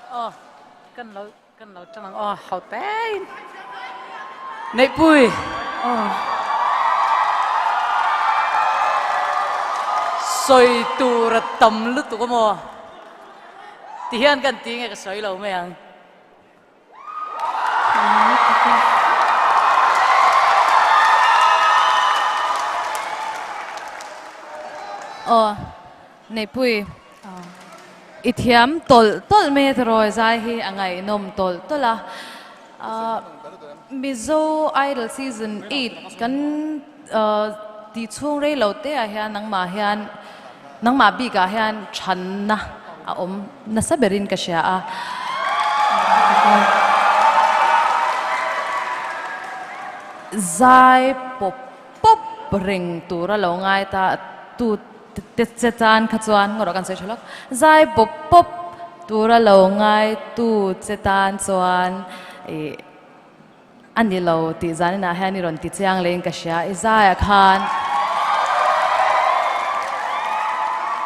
Aw kan lo kan lo ṭang ang aw ho tein Neihpui aw sawi tur a tam lutuk a maw ti hian kan ti nge ka sawi lo mai ang. Aw Neihpui i thiam tawlh tawlh mai a tiraw zai hi a ngaihnawm tawlh tawlh a Mizo Idol season 8 kan tih chhung rei lo te ah hian nangmah hian nangmah bik ah hian thanna a awm nasa berin ka hria a. Zai pawp pawp reng tura lo ngai ta tu te che tan kha chuan ngawrh kan sawi tha lawk zai pawp pawp tura lo ngai tu che tan chuan ih A ni lo tih zaninah hian i rawn ti chiang leh in ka hria. I zaiah khan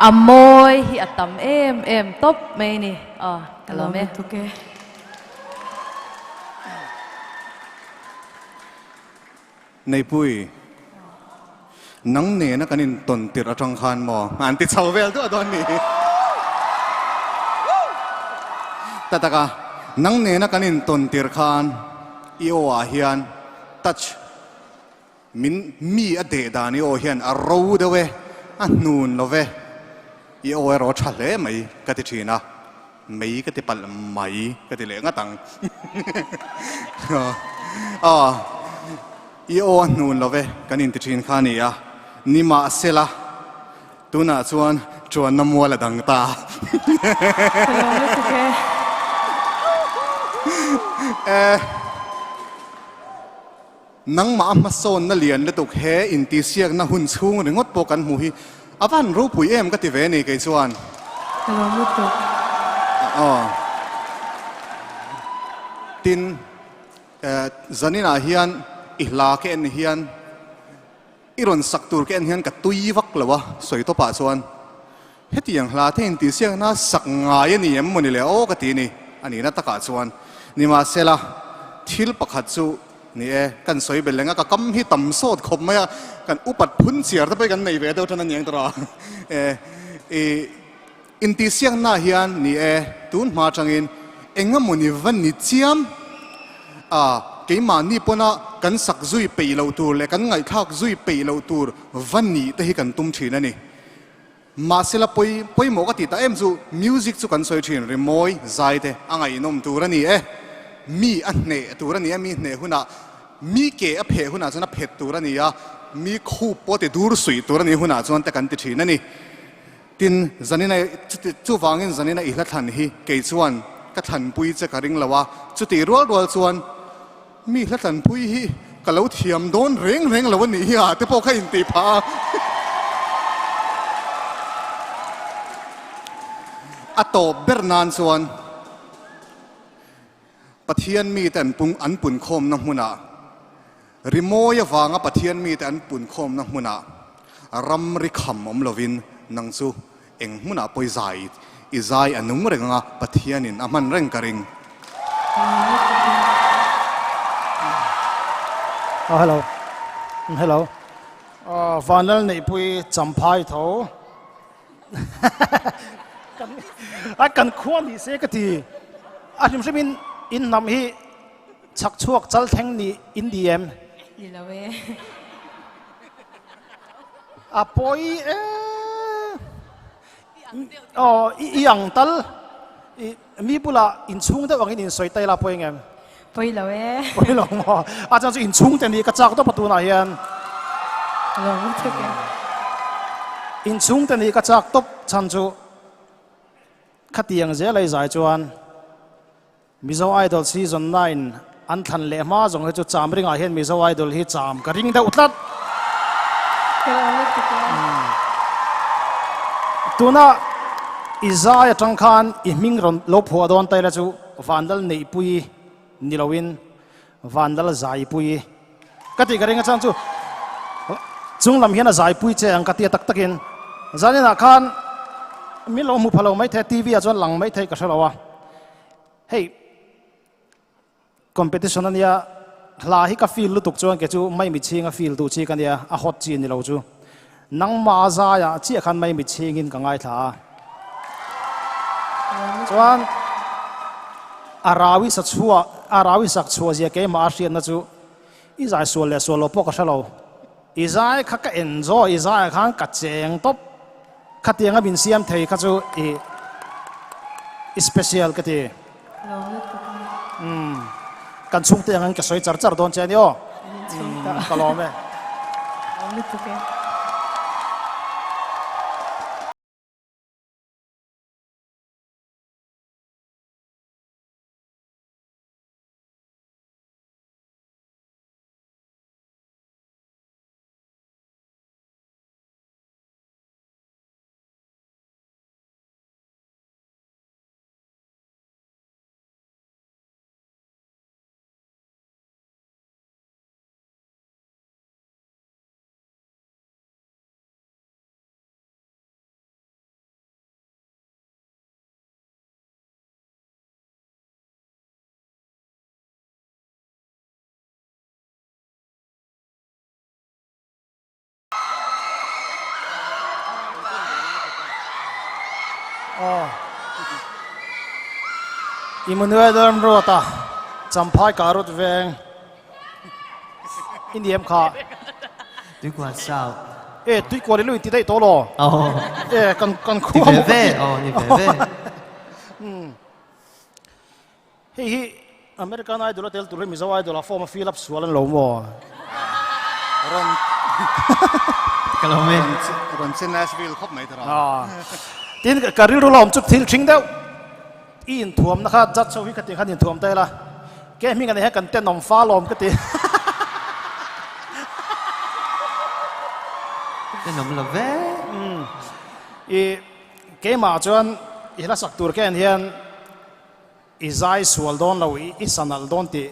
a mawi hi a tam em em tawp mai ni. Aw, ka lawm e. Neipui, nang nena kan intawn tirh atang khan maw an ti chho vel duah dawn ni. Ta taka, nang nena kan intawn tirh khan i aw ah hian touch min mi a deh dan i aw hian a ro deuh e, a hnun lo ve, i aw erawh a tha hle mai ka ti thin a. Mei ka ti palh mai ka ti leh ngat ang. Aw, i aw a hnun lo ve kan inti thin kha a ni a, nimahsela tunah chuan chuanna mual a dang ta. Ka lawm lutuk e. E, nangmah a hmasawnna lian lutuk he intihsiakna hun chhung ringawt pawh kan hmuh hi a van ropui em ka ti ve ni kei chuan. Ka lawm lutuk. Aw. Tin, zaninah hian i hla ka en hian i rawn sak tur ka en hian ka tui vak lo a, sawi tawpah chuan hetiang hla te intihsiakna sak ngai a ni em mawni le aw ka ti a ni, a nihna takah chuan. Nimahsela, thil pakhat chu ni e, kan sawi belh leng a, ka kam hi tam sawt khawp mai a, kan upat phun chiar te pawh hi kan nei ve deuh tan a ni ang tawh a, e, i intihsiakna hian ni e, tun hma atangin eng emawni va ni chiam a, keimahni pawna kan sak zui peih loh tur leh kan ngaihthlak zui peih loh tur va nih te hi kan tum thin a ni. Mahsela pawi pawimawh ka tih tak em chu music chu kan sawi thin rimawi zai te a ngaihnawm tur a ni e, mi a hneh tur a ni a, mi hneh hunah mi ke a pheh hunah chuan a phet tur a ni a, mi khup pawh ti dur suih tur a nih hunah chuan te kan ti thin a ni. Tin, zanina chuti chuvangin zanina i hla thlan hi kei chuan ka thlanpui che ka ring lo a, chutih rual rual chuan Mi hla tlanpui hi ka lo thiam dawn reng reng lo a nih hi a te pawh kha intih phah a. A tawp ber nan chuan Pathian mite an pung an punkhawmna hmunah rimawi avanga Pathian mite an punkhawmna hmunah ramri kham awm lovin nang chu Eng hmunah pawh i zai i zai a nung reng anga Pathianin a hman reng ka ring. Oh hello hello Vanlal Neihpui Champhai tho a kan khua ni se ka ti a hrim hrim in in hnam hi chhak chhuak chal thleng ni in ni em Ni lo e. A pawi e aw i ang tal i mi bulah inchhung deuh angin insawi ta ila pawi engem? Pawi lo e. Pawi lo maw? A chuan chu inchhung te nih ka chak tawp a tunah hian. Lo lutuk e. Inchhung te nih ka chak tawp chhan chu khatiang zel a i zai chuan Mizo Idol season 9 an thlan leh hma zawng hi chu cham ringah hian Mizo Idol hi cham ka ring deuh tlat. Tuna i zai atang khan i hming rawn lo phuah dawn ta ila chu Vanlal Neihpui ni loin Vanlal Zaipui ka tih ka ring a chang chu chung lam hian a zaipui che ang ka tia tak takin zaninah khan min lo hmu pha lo maithei a TV ah chuan lang maithei ka hre lo a. Hei competition ania hla hi ka feel lutuk chuan ke chu mai mitchhing a feel duh chi ka nia a hot chi ni lo chu nangma zai ah chiah khan mai mitchhing in ka ngaithla a chuan a rawi sa chhuah a rawi sak chhuah zia keimah a hriatna chu i zai sual leh sual lo pawh ka hre lo i zai kha ka enjoy i zai ah khan ka cheng tawp Khatianga min siam thei kha chu i i special ka ti. Umm kan chhungte angin ka sawi char char dawn che a ni aw. Umm ka lawm e. Emmanuel Ramruata Champhai Karut veng i niam kha. Tuikual South. E tuikual i lui ti daih tawh law. Aw. E kan kan khua Ni ve ve aw ni ve ve. Hei hi American Idol a tel tur hi Mizo Idol ah form a fill up sual an lo maw? Rawn Ka lo men. Rawn che Nashville khawp mai tara. Tin ka rilru la awm chu thil thing deuh. I inthuamna kha judge ho hi ka tih khan inthuam ta ila. Ke hming a nei hian kan tenawm fa lawm ka ti. Tenawm lo ve. I keimah chuan i hla sak tur ka en hian I zai sual dawn lo, i sa nalh dawn tih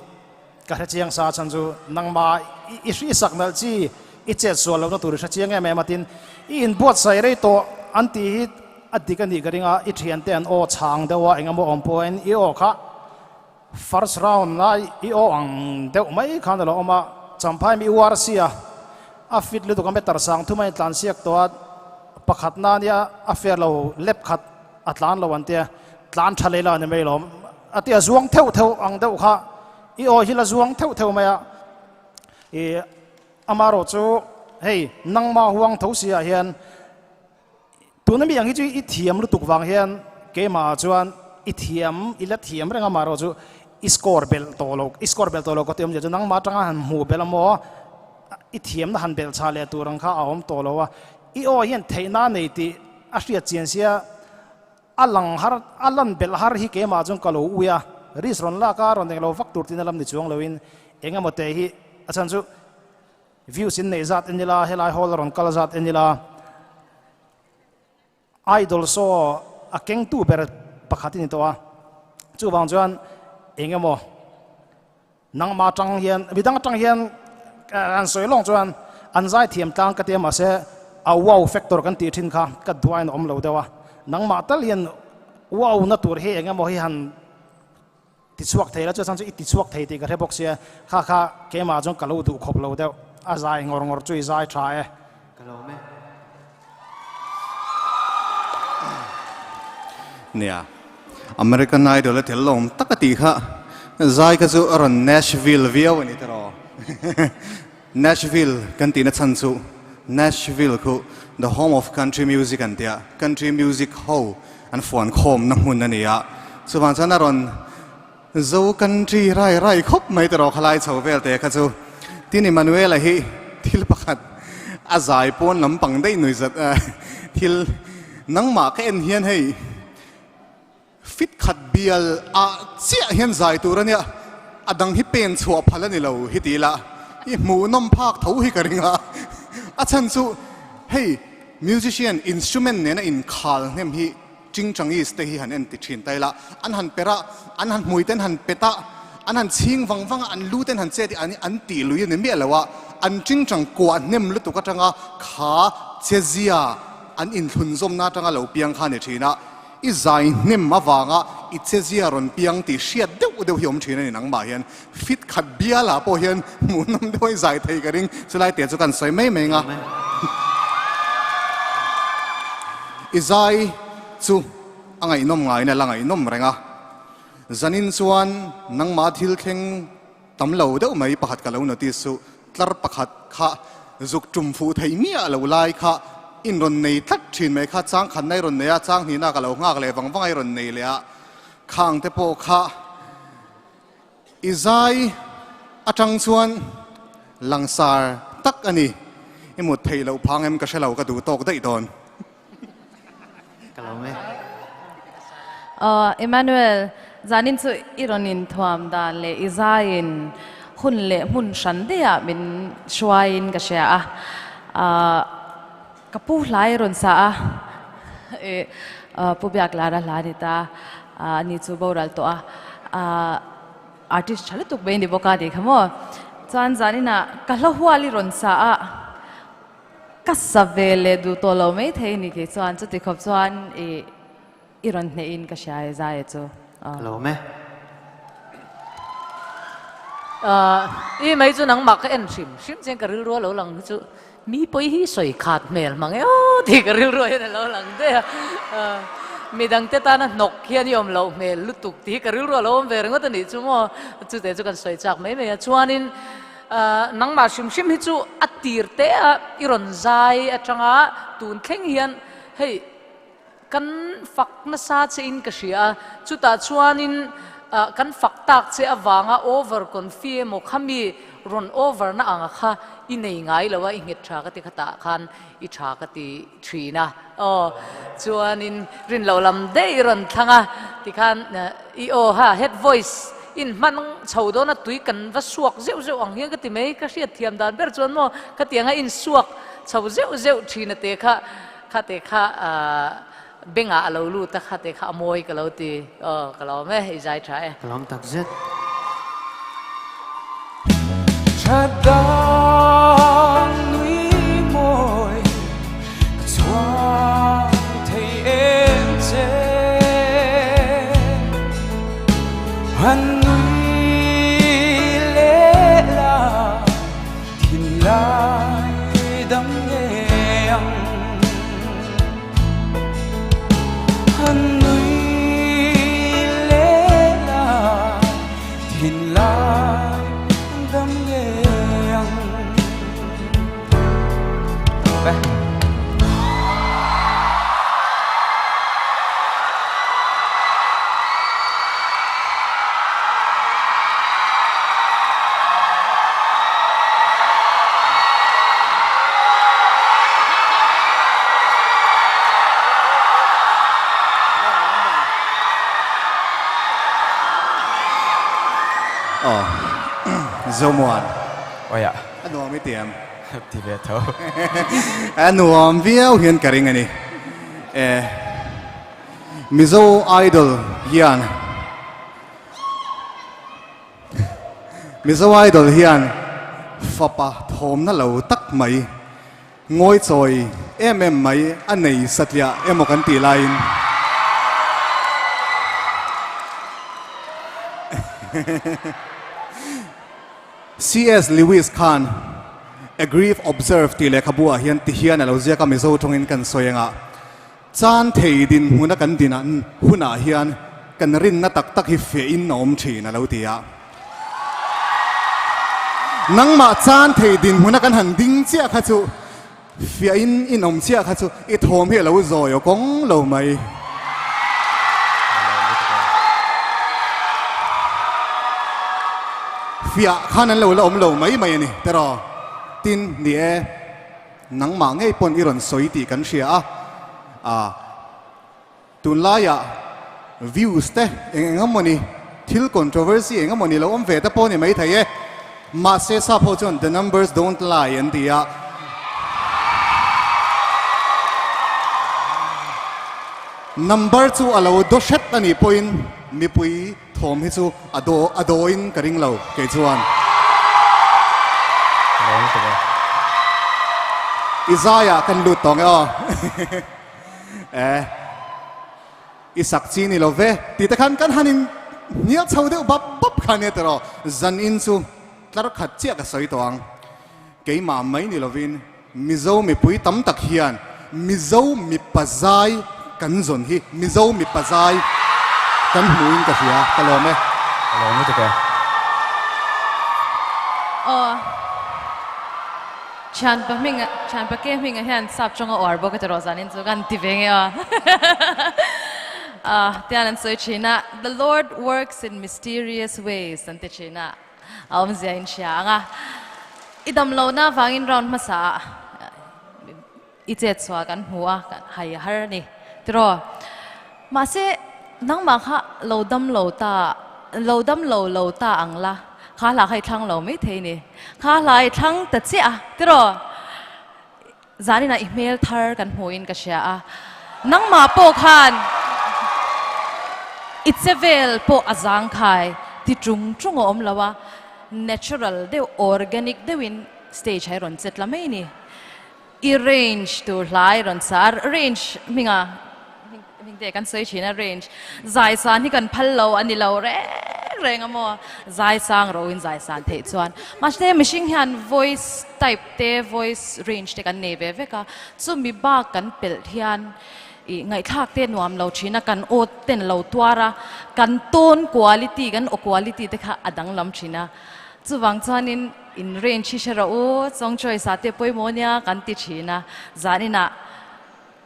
ka hre chiang sa chhan chu nangmah i hri sak nalh chi i chet sual lohna tur i hre chiang em em a tin i inbuatsaih rei tawh an tih hi a dik a nih ka ring a, i thiante an aw chhang deuh a engemaw awm pawhin i aw kha first round lai i aw ang deuh mai khan a lo awm a, Champhai mi URC a a fit lutuk a meter sang thum a intlansiak tawh a pakhatna nia a fair lo lep khat a tlan lo an tia, tlan tha leh la ni mai lawm a tia zuang theuh theuh ang deuh kha i aw hi la zuang theuh theuh mai a i amarawh chu hei nangma huang tho si ah hian tuna mi ang hi chu i thiam lutuk vang hian keimah ah chuan i thiam i la thiam reng amarawh chu i score belh tawh lo i score belh tawh lo ka ti awmzia chu nangma atanga han hmuh belh amaw i thiamna han belh chhah leh tur ang kha a awm tawh lo a i aw hian theihna a nei tih A hriat chian sia, a lang har, a lan belh har hi keimah chuan ka lo ui a, risk rawn lak a, rawn englo vak tur tina lam ni chuang loin eng emaw te hi a chhan chu views in neih zat en ila, helai hall a rawn kal zat en ila, idol show a kengtu ber pakhat i ni tawh a, chuvang chuan eng emaw Nangmah atang hian, midang atang hian an sawi lawng chuan an zai thiam tlang ka ti a, mahse a wow factor kan tih thin kha ka duain a awm lo deuh a. Nangmah tal hian wow na tur hi eng emaw hi han ti chhuak thei la, chuan chu i ti chhuak thei tih ka hre bawk sia, kha kha keimah chuan ka lo duh khawp lo deuh, a zai ngawr ngawr chu i zai tha e. Ka lawm e. Nia, American Idol a tel lawm tak a tih kha zai kha chu a rawn Nashville viau a ni tiraw? Nashville kan tihna chhan chu Nashville khu the home of country music an tia, country music ho an fuan khawmna hmun a ni a, chuvang chuan a rawn Zo country rai rai khawp mai tiraw khalai chho vel te kha chu. Tin Emmanuel-a hi thil pakhat a zai pawn lampang daih nui zat thil nangmah ka en hian hei fit khat bial ah chiah hian zai tur a nia a dang hi pen chhuah phal a ni lo hi ti ila i hmuhnawm phak tho hi ka ring a a chhan chu hei musician instrument nena inkhal hnem hi Chingchangis te hi han en ti thin ta ila, an han per a, an han hmui ten han pet a, an han chhing vang vang a, an lu ten han chet i an an tih lui a ni miah lo a, an chingchang kuah hnem lutuk atanga kha chezia an inthlun zawmna atanga lo piang kha a ni thin a. I zai hnem avanga i chezia rawn piang tih hriat deuh deuh hi awm thin a ni nangmah hian. Fit khat bialah pawh hian hmuhnawm deuh a i zai thei ka ring. Chulai te chu kan sawi mai mai ang a. I zai chu a ngaihnawm ngaiin a la ngaihnawm reng a. Zanin chuan nangmah thil thleng tam lo deuh mai pakhat ka lo notice chu tlar pakhat kha zuk tum fuh thei miah lo lai kha in rawn nei tlat thin mai kha chang khatna i rawn nei a, chang hnihna ka lo nghak leh vang vang a i rawn nei leh a, khang te pawh kha i zai atang chuan langsar tak a ni. I mut theih loh phang em ka hre lo ka duh tawk daih dawn. Ka lo me. Aw Emmanuel, zanin chu i rawn inthuam dan leh i zaiin hun leh hmun hran daihah min hruaiin ka hria a. Ahh ka pu hla i rawn sa a, ih Pu Biaklara hla a ni ta, ani chu boral tawh a. Ahh artist tha lutuk mai a ni bawk a tih kha maw. Chuan zaninah ka hla hual i rawn sa a. Ka sa ve leh duh tawh lo mai thei ni kei chuan chuti khawp chuan i i rawn hneh in ka hria e Zaia chu. Ka lawm e. I mai chu nangmah ka en hrim hrim chian ka rilru a lo lang hi chu mi pawi hi sawi khat hmel mang e aw tih ka rilru ah hian a lo lang daih a. Midangte tana hnawk hian i awm loh hmel lutuk tih hi ka rilru a lo awm ve ringawt a nih chu maw. Chute chu kan sawi chak mai mai a. Chuanin Nangmah hrim hrim hi chu a tir te a i rawn zai atanga tun thleng hian hei kan fak nasa che in ka hria a, chutah chuanin kan fak tak che avanga over confi emaw khami rawn over na anga kha i nei ngai lo a, i nghet tha ka ti khatah khan i tha ka ti thin a, aw chuanin rin loh lam daih rawn thlang a tikhan i aw ha head voice in hman chho dawn a tui kan va suak zeuh zeuh ang hian ka ti mai ka hriat thiam dan ber chuan maw khatianga in suak chho zeuh zeuh thin a te kha kha te kha ah bengah a lo lut a kha te kha a mawi ka lo ti aw ka lawm e i zai tha e. Ka lawm tak zet. Thadang nui mawi ka chhuang thei em che Han nui leh la thinlai dam ngei ang. Han nui leh la thinlai dam ngei ang. Aw Zomuan. Oia. A nuam i ti em? Ti ve tho. A nuam viau hian ka ring a ni. E Mizo Idol hian Mizo Idol hian fapa thawmna lo tak mai, ngawichawi em em mai a nei satliah emaw kan tih laiin CS Lewis khan A Grief Observed tih lehkhabu ah hian ti hian a lo ziak a, Mizo tawngin kan sawi anga Chan thei dinhmuna kan dinah hunah hian kan rinna tak tak hi fiahin a awm thin a lo ti a. Nangmah chan thei dinhmuna kan han ding chiah kha chu fiahin in awm chiah kha chu i thawm hi a lo zawi aw kawng lo mai. Fiah khan an lo la awm lo mai mai a ni tiraw? Tin, ni e. Nangmah ngei pawn i rawn sawi tih kan hria a, ah tunlaiah views te eng eng emaw ni, thil controversy eng emaw ni lo awm ve te pawh ni maithei e. Mahse sap ho chuan the numbers don't lie an ti a. Number chu a lo daw hret a nih pawhin mipui Thawm hi chu a daw a dawin ka ring lo kei chuan. I zaiah kan lut tawng e aw. E. I sak chi ni lo ve tih te khan kan han in hnial chho deuh bap bap kha nia tiraw zan in chu tlar khat chiah ka sawi tawh ang. Keimah mai ni lovin Mizo mipui tam tak hian Mizo mipa zai kan zawn hi Mizo mipa zai kan hmuhin ka hria ka lawm e. Ka lawm lutuk e. Aw. Thianpa hminga thianpa ke hminga hian sap tawnga uar bawk a ti rawh zanin chu kan ti ve nge aw. Ah tian an sawi thin a The Lord works in mysterious ways an ti thin a. A awmzia in hria ang a, i dam lohna avangin round hmasa ah i chet chhuah kan hmu a, hai a har a ni tiraw. Mahse nangmah kha lo dam lo ta, lo dam lo lo ta ang la, kha hla kha i thlang lo maithei ni, kha hla i thlang ta chiah a tiraw. Zaninah i hmel thar kan hmuhin ka hria a, nangmah pawh khan i che vel pawh a zangkhai ti tung tung a awm lo a, natural deuh, organic deuhin stage ah i rawn che tla mai ni. I range tur hla i rawn sa a, range hminga Hming te kan sawi thin a range zai san hi kan phal lo a ni lo reng reng a maw zai sang ro in zai san theih chuan mahse mihring hian voice type te voice range te kan nei ve vek a chumi bak kan pelh hian ih ngaihthlak te nuam lo thin a kan aw ten lo tuar a kan tone quality kan aw quality te kha a danglam thin a chuvang chuanin in range hi hre rawh u song choice ah te pawimawh nia kan ti thin a zaninah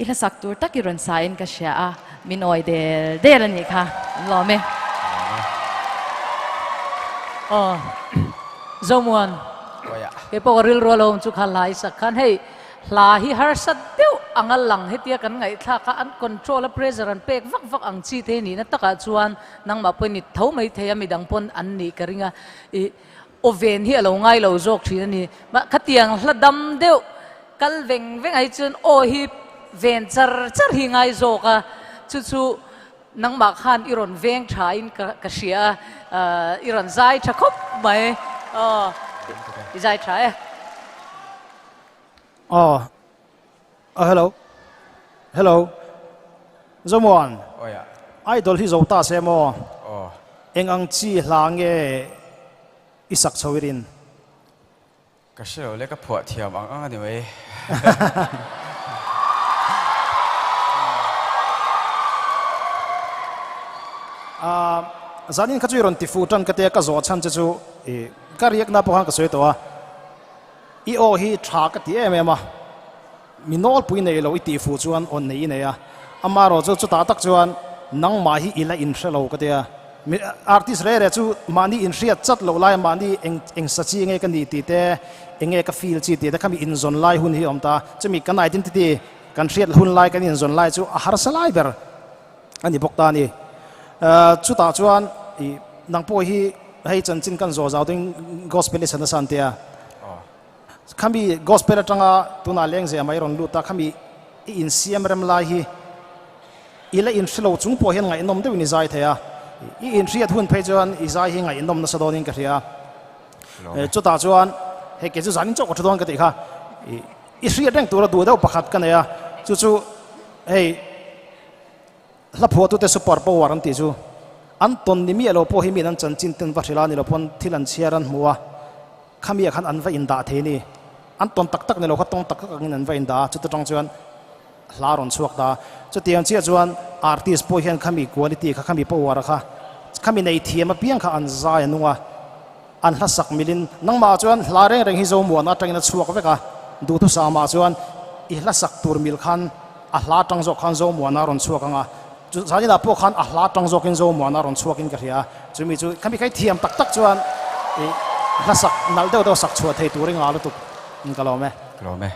I hlasak tur tak i rawn sa in ka hria a, min awi del del a nih kha, an lawm e. Aw Zomuan, kei pawh ka rilru a lo awm chu kha hla i sak khan hei hla hi harsat deuh anga lang hetia kan ngaihthlak a an control a pressure an pek vak vak ang chi te hi nihna takah chuan nangmah pawhin i tho mai thei a midang pawn an nih ka ring a i Aw ven hi a lo ngai lo zawk thin a ni. Mah khatiang hla dam deuh kal veng veng ai chuan aw hi ven char char hi ngai zawk a, chu chu nangmah khan i rawn veng tha in ka ka hria a, i rawn zai tha khawp mai. Aw i zai tha e. Aw hello hello Zomuan idol hi zo ta se maw eng ang chi hla nge i sak chho i rin? Ka hre lo le ka phuah thiam ang ang a ni mai. Zanin kha chu i rawn ti fuh tan ka tia ka zawh chhan che chu ka riakna pawh khan ka sawi tawh a. I aw hi tha ka ti em em a, mi nawlpui nei lo i tih fuh chuan aw nei i nei a, amaherawh chu chutah tak chuan nangmah hi i la inhre lo ka ti a, mi artist re re chu mahni inhriat chat loh lai mahni eng eng sa chi nge ka nih tih te, eng nge ka feel chi tih te khami inzawn lai hun hi a awm ta, chumi kan identity kan hriat hun lai kan inzawn lai chu a harsa lai ber a ni bawk ta a ni. Chutah chuan i nang pawh hi hei chanchin kan zawh zau ding gospel i sana san tia. Khami gospel atanga tunah lengzeh mai rawn lut a, khami i insiam rem lai hi i la inhrilo chung pawh hian ngaihnawm deuhin i zai thei a. I inhriat hun phei chuan i zai hi ngaihnawm nasa dawnin ka hria. Chutah chuan hei kei chu zanin chauh ka thu dawn ka tih kha. I hriat reng tura duh deuh pakhat ka nei a, chu chu hei Hla phuahtute super power an tih chu an tawn ni miah lo pawh hi miin an chanchin ten va hrilh a ni lo pawn thil an chhiar an hmu a, khamiah khan an va indah thei a ni. An tawn tak tak ni lo kha tawng tak tak angin an va indah a, chuta tang chuan hla a rawn chhuak ta a. Chutiang chiah chuan artist pawh hian khami quality kha, khami power kha, khami nei thiam apiang kha an zai a nung a, an hla sak milin nangmah chuan hla reng reng hi Zomuana atangin a chhuak vek a, duhthusama chuan i hla sak tur mil khan a hla tang zawk khan Zomuana a rawn chhuak ang a, chu zaninah pawh khan a hla tang zawkin Zomuana a rawn chhuakin ka hria a, chumi chu khami kha i thiam tak tak chuan i hla sak nalh deuh deuh sak chhuah thei tur i ngah lutuk in ka lawm e. Ka lawm e.